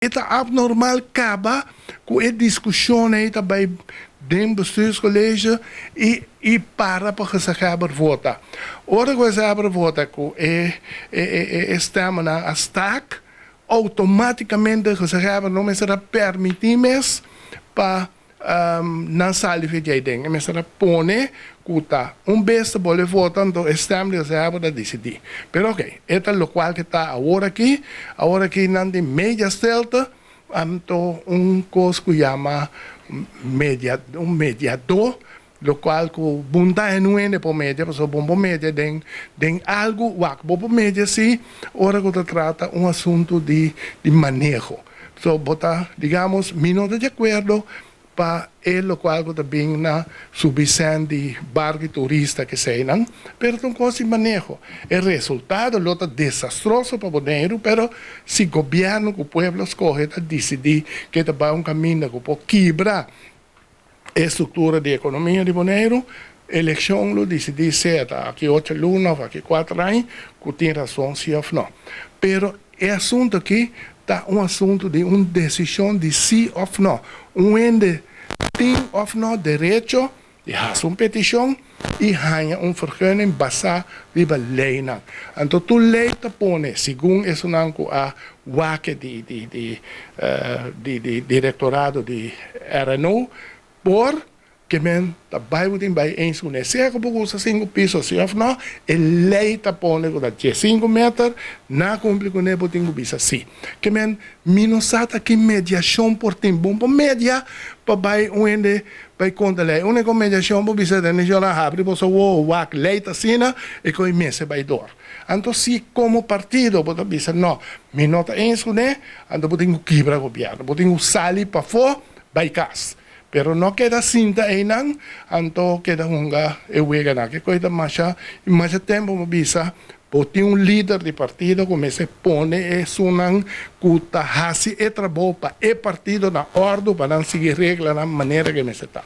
E ta abnormal kaba ku e diskushon ei ta bai den bestuurscollege i i para pa gezaghebber vota. Ora ku gezaghebber vota ku e e e e stemmennan a staak, outomátikamente gezaghebber no mester a permití mes pa nan sali for di aiden. E mester a pone ku ta un bes ta bolbe vota, anto e stem di gezaghebber ta disidí. Pero oke, e ta lokual ke ta awor aki. Awor aki nan tin media stilte, anto un kos ku yama media un mediadó, lokual ku bon ta hende por media, pasobra bon por media den den algu. Wak, bo por media si ora ku ta trata un asuntu di di maneho. So bo ta, digamos, mi no ta di akuerdo pa e lokual ku ta bin na subi sèn di barku turista ke eseinan, pero ta un kos di maneho. E resultado lo ta desastroso pa Boneiru, pero si gobièrnu ku pueblo skohe ta disidí ke ta bai un kaminda ku por kibra e struktura di ekonomia di Boneiru, elekshon lo disidí sea ta aki 8 luna òf aki 4 aña ku tin rason si òf no. Pero e asuntu aki ta un asuntu di un desishon di si òf no. Un hende tin òf no derecho di hasi un petishon i haña un vergunning basá riba leinan. Anto tur lei ta pone, segun esunnan ku a wak di direktorado di RNO, por ke men ta bai tin bai eens kuné. Sea ku bo usa 5 piso si òf no, e lei ta pone ku ta 15 meter, nan a kumpli kuné, bo tin ku bisa si. Ke men mi no sa ta ki mediashon por tin. Bon por media pa bai un hende bai kontra lei. Úniko mediashon por bisa den nashonal habri boso wowo, wak lei ta asina e ku e mester bai dor. Anto si komo partido bo ta bisa no, mi no ta eens kuné, anto bo tin ku kibra gobièrnu, bo tin ku sali pafó bai kas. Pero no keda sinta einan, anto keda hunga e weganan. Ke kos ta masha masha tempu bo bisa, bo tin un lider di partido ku mester pone esunnan ku ta hasi e trabou pa e partido na òrdu pa nan sigui reglanan manera ku mester ta.